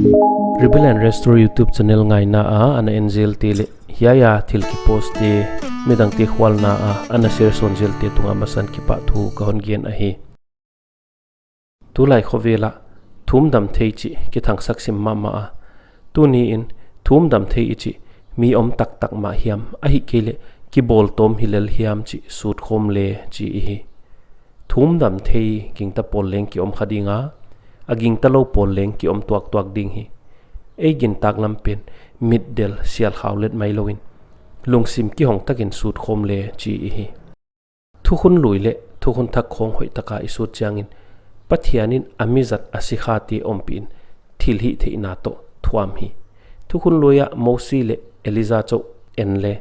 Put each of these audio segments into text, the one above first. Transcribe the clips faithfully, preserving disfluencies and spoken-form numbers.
Rebuild and Restore YouTube channel ngaina a ana en zel te leh hiai a thil kipost te midangte khualna a ana share sawn zel te tungah masan kipahthu ka hon gen ahi. Tulai khovel ah thumdamthei chih kithangsak sim mahmah a, tuni in thumdamthei i chih mi om taktak mah hiam ahihkeileh kibawltawm hi lel hiam chih sutkhawm le chi i hi. Thumdamthei gingta pawl leng ki om kha ding a, a gingta lou pawl leng ki om tuaktuak ding hi. Ei gintak lam pen mitdel sialkhau let mai lou in lungsim kihong tak in sutkhawm le chi i hi. Thukhun lui leh thukhun thak khawng hoih tak a i sut chiang in Pathian in a mi zat a sikhate ompih in thilhihtheihna toh thuam hi. Thukhun lui ah Mosi leh Elijah chauh en le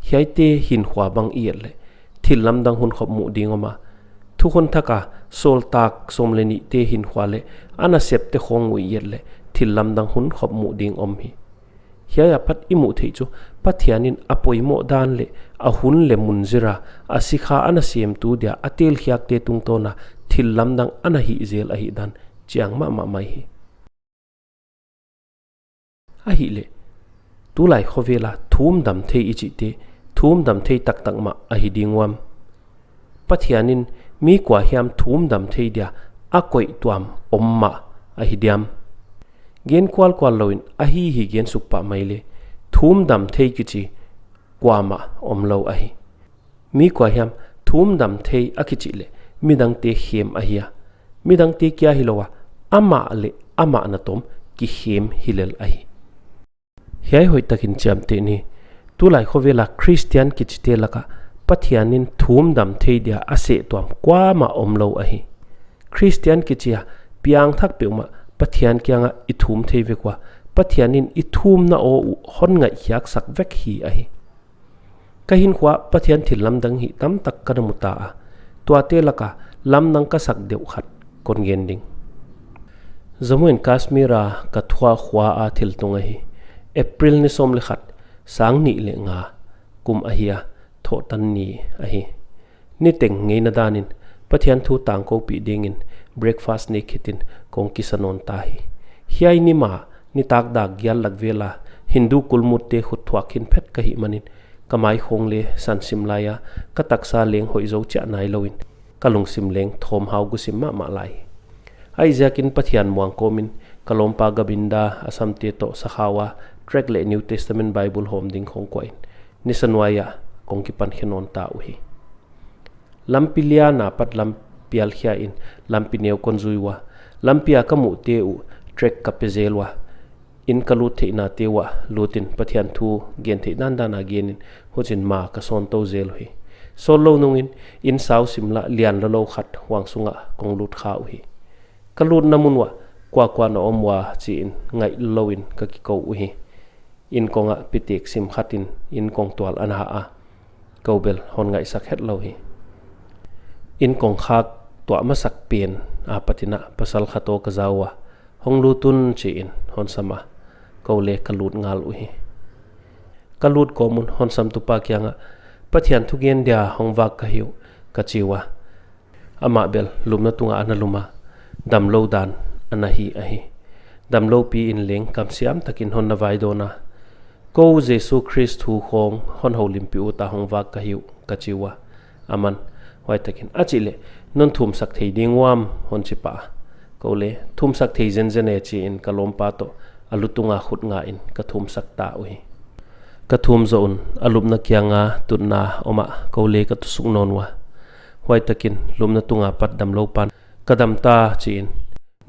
hiaite hinkhua bang i et leh thillamdang hunkhop muh ding om a, thukhun thak a sawltak sawm leh nihte hinkhua leh a nasepte khawng uh i et leh thillamdang hunkhop muh ding om hi. Hiai apat i muh theih chu Pathian in a poimoh dan leh a hun leh mun zir a a sikha a nasemtu dia a telkhiakte tungtawn a thillamdang ana hih zel ahihdan chiang mahmah mai hi. Ahihleh tulai khovel a thumdamthei i chihte thumdamthei taktak mah ahi ding uam? Pathian in mi kua hiam thumdamthei dia a koih tuam om mah ahi diam? Gen kualkual lou in ahi hi gen suk pah mai le, thumdamthei kichi kuamah omlou ahi. Mi kua hiam thumdamthei a kichih leh midangte khem ahi a, midangte kia hilou a amah leh amah natawm kikhem hi lel ahi. Hiai hoih tak in chiamteh ni. Tulai khovel a Christian kichite lak ah Pathian in thumdamthei dia a sehtuam kuamah omlou ahi. Christian kichi a piangthak peuhmah Pathian kiang ah i thum thei vek ua, Pathian in i thumna aw uh hon ngaihkhiaksak vek hi ahi. Ka hinkhua Pathian thillamdang hih tamtak ka na mu ta a, tuate lak a lamdang ka sak deuh khat kon gen ding. Jammu and Kashmir a ka thuak khua a thiltung ahi. April ni sawm leh khat, sang nih leh nga kum ahi a, thohtan ni ahi. Niteng ngeina dan in Pathian thu tangkoupih ding in breakfast nek khit in kong kisa nawn ta hi. Hiai ni ma nitak dak giat lak vel a Hindu kulmutte khut thuak khin phet ka hih man in ka maikhong le sansim lai a, ka taksa leng hoih zou chiah nailou in ka lungsim leng thawmhau gusim mahmah lai hi. Ahihziak in Pathian muang kawm in ka lawmpa Govinda, Assam te toh sakhau a tract leh New Testament Bible hawm ding khong kuah in nisa nuai ah kong kipan khe nawn ta uhi. Lampi lian apat lam pial khia in lampi neu kon zui ua, lampi a ka muhte uh tract ka pe zel ua, inn ka lut theihnate uah lut in Pathian thu gen theih dandan a gen in huchiin ma ka sawn tou zel uhi. Sawtlou nung in inn sau sim lah lian lawlou khat huang sung ah kong lut kha uhi. Ka lutna mun uah kuakua na om ua chi in ngaih lou in ka kikou uhi. Inn kong ah pitek sim khat in inn kong tual ana hah a, kou bel hon ngaihsak hetlou hi. Inn kong khak tuah masak pen apat in ah pasal khat aw ka za ua, hong lut un chi in hon sam a, kou le ka lut ngal uhi. Ka lut kawm un hon samtupa kiang ah Pathian thugen dia hong vak ka hi uh ka chi ua, amah bel lupna tung ah ana lum a, damlou dan ana hi ahi. Damloupi in leng kamsiam tak in hon na vaidawn a, kou Jesu Khrist thu khawng hon houlimpih ut a hong vak ka hi uh ka chi ua. Aman, huai tak in a chih leh, non thumsak thei ding uam hon chi pah a, kou le thumsak thei zenzen e chi in ka lawmpa toh a lutung a khut nga in ka thumsak ta uhi. Ka thum zoh un a lupna kiang a tutna om ah kou le ka tusuk nawn ua. Huai tak in lupna tung apat damlou pan ka dam ta chi in,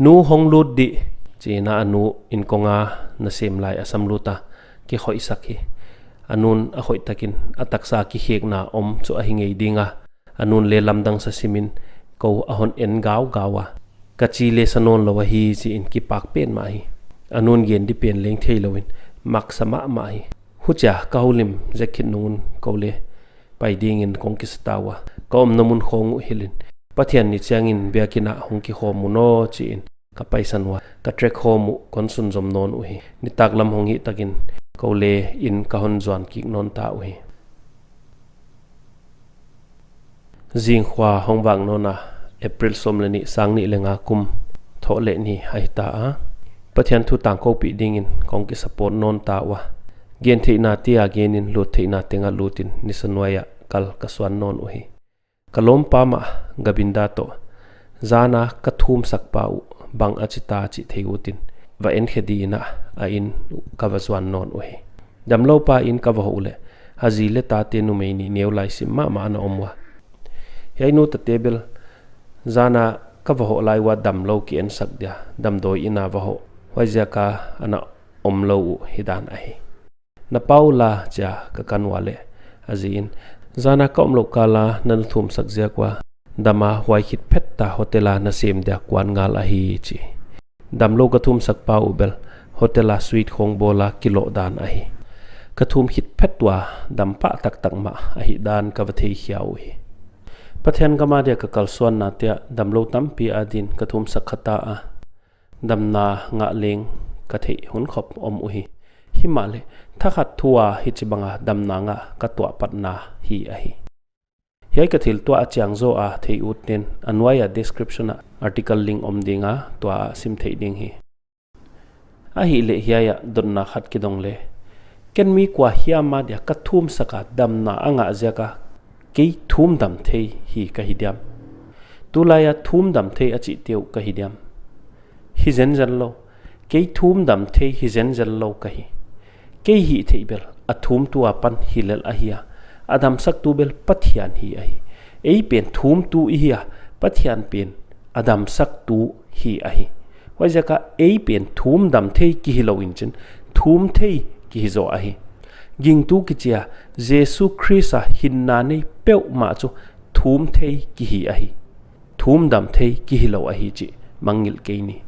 nu hong lut dih chi in a nu inn kong a nasem lai a sam lut a kikhoihsak hi. A nun a khoih tak in a taksa kikhekna om chu ahi ngei ding a, a nun le lamdang sa sim in kou a hon en gaugau a, ka chi le sa nawnlou ahi chi in kipak petmah hi. A nun gen di pen leng theilou in maksa mahmah hi. Huchia ka houlim zek khit nung un kou le pai ding in kong kisa ta ua, ka omna mun khawng uh hilh in Pathian ni chiang in biakin ah hong kikhawm un aw chi in ka paisan ua, ka tract khawm uh kon sunzom nawn uhi. Nitaklam hong hih tak in kou le inn ka hon zuan kik nawn ta uhi. Zingkhua hong vak nawn a, April sawm leh nih, sang nih leh nga kum, thoh leh ni ahi ta a. Pathian thu tangkoupih dingin kong kisupport nawn ta ua. Gentheihna te a genin, luttheihna teng a lutin, nisa nuai ah kal ka suan nawn uhi. Ka lawmpa mah Govinda toh, zana ka thumsak pa uh bang a chi ta chih thei utin, va enkhe dingin a inn uh ka va zuan nawn uhi. Damlou pa inn ka va hoh uleh, a zi leh tate numei nih neu lai sim mahmah ana om ua. Hiai nu tate bel, zana ka va hoh lai ua damlou ki ensak dia, damdawi inn a va hoh. Huaiziak a ana omlou uh hidan ahi. Na pa uh la chia ka kan ua leh, a zi in, zana ka omlouh kal a na na thumsak ziak ua, dama huai khit phet a hotel a na sem dia kuan ngal ahi chi. Damlou ka thumsak pa uh bel, hotel a suite khong bawl a kiloh dan ahi. Ka thum khit phet ua, dam pah taktak mah ahihdan ka va theikhia uhi. Pathian gam a dia ka kalsuanna te ah damlou tampi adin ka thumsak kha ta a, damna ngah leng ka theih hunkhop om uhi. Himahleh, thakhat thu a hichibang a damna ngah ka tuah patna hi ahi. Hiai ka thil tuah a chiang zaw a thei utte'n a nuai a description ah article link om ding a, tua ah sim theih ding hi. Ahihleh hiai ah dotna khat kidong le. Ken mi kua hiam a dia ka thumsak a damna a ngah ziak a kei thum dam thei hi ka hi diam? Tulai a thum dam thei a chihte uh ka hi diam? Hi zenzen lou. Kei thum dam thei hi zenzen lou ka hi. Kei hihtheih bel a thumtu apan hi lel ahi a, a damsaktu bel Pathian hi ahi. Ei pen thumtu i hi a, Pathian pen a damsaktu hi ahi. Huaiziak a ei pen thum dam thei ki hi lou in chin, thum thei ki hi zaw ahi. Gingtu kichi a, Jesu Khrist a hinna nei peuhmah chu thum thei ki hi ahi. Thum dam thei ki hi lou ahi chih mangngilh kei ni.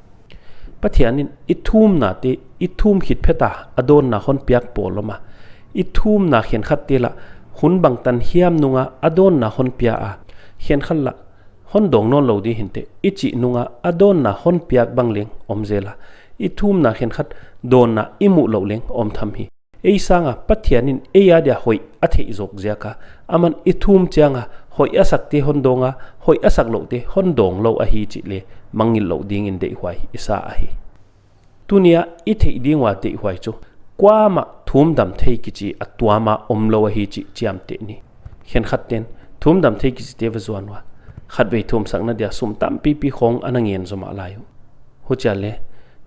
Pathian in i thumna te, i thum khit phet a a dawnna hon piak pawl om a. I thumna khenkhat te lah hun bangtan hiam nung a a dawnna hon pia a, khenkhat lah hon dawng nawn lou di hinteh i chih nung a a dawnna hon piak bang leng om zel a. I thumna khenkhat dawnna i muh louh leng om tham hi. Ei sang a Pathian in ei a dia hoih a theih zawk ziak a, aman i thum chiang a hoih a sakte hon dawng a, hoih a sak louhte hon dawng lou ahi chih le mangngilh louh dingin deihhuai i sa ahi. Tuni a i theih ding ua deihhuai chu, kuamah thum dam thei kichi a tuam a om lou ahi chih chiamteh ni. Khenkhat ten thum dam thei kichite va zuan ua, khatvei thumsakna dia sum tampipi khong ana ngen zomah lai uh. Huchia le,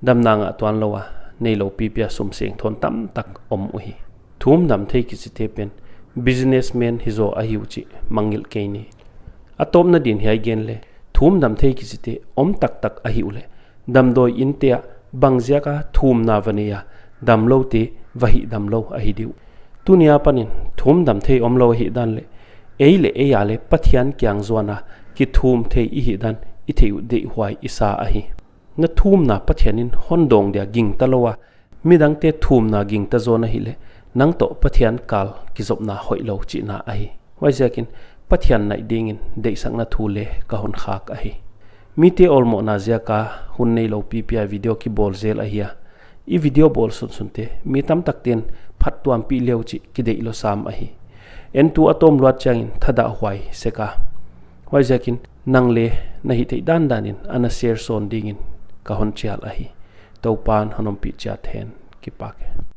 damna ngah tuan lou a neilou pipi a sum seng thawn tamtak om uhi. Thum dam thei kichite pen businessman hi zaw ahi uh chih mangngilh kei ni. A tawpna din hiai gen le, thum dam thei kichite om taktak ahi uleh, damdawi innte ah bang ziak a thumna va nei a, damloute va hihdam lou ahi di uh. Tuni apanin thum dam thei om lou ahihdan leh, ei leh ei a le Pathian kiang zuan a kithum thei i hihdan i theih uh deihhuai i sa ahi. Na thumna Pathian in hon dawng dia gingta lou a, midangte thumna gingta zaw na hih leh, nang toh Pathian kal kizopna hoih lou chihna ahi. Huaiziakin Pathian naih dingin deihsakna thu le ka hon khak ahi. Mite awlmohna ziak a hun neilou pipi a video kibawl zel ahi a, i video bawl sunsunte mi tamtakten phattuampih le uh chih kideih lou sam ahi. Entu a tawm luat chiangin thadahhuai sek a. Huaiziakin nang le na hihtheih dandanin ana share sawn dingin ka hon chial ahi. Toupan hon ompih chiat hen. Kipak e.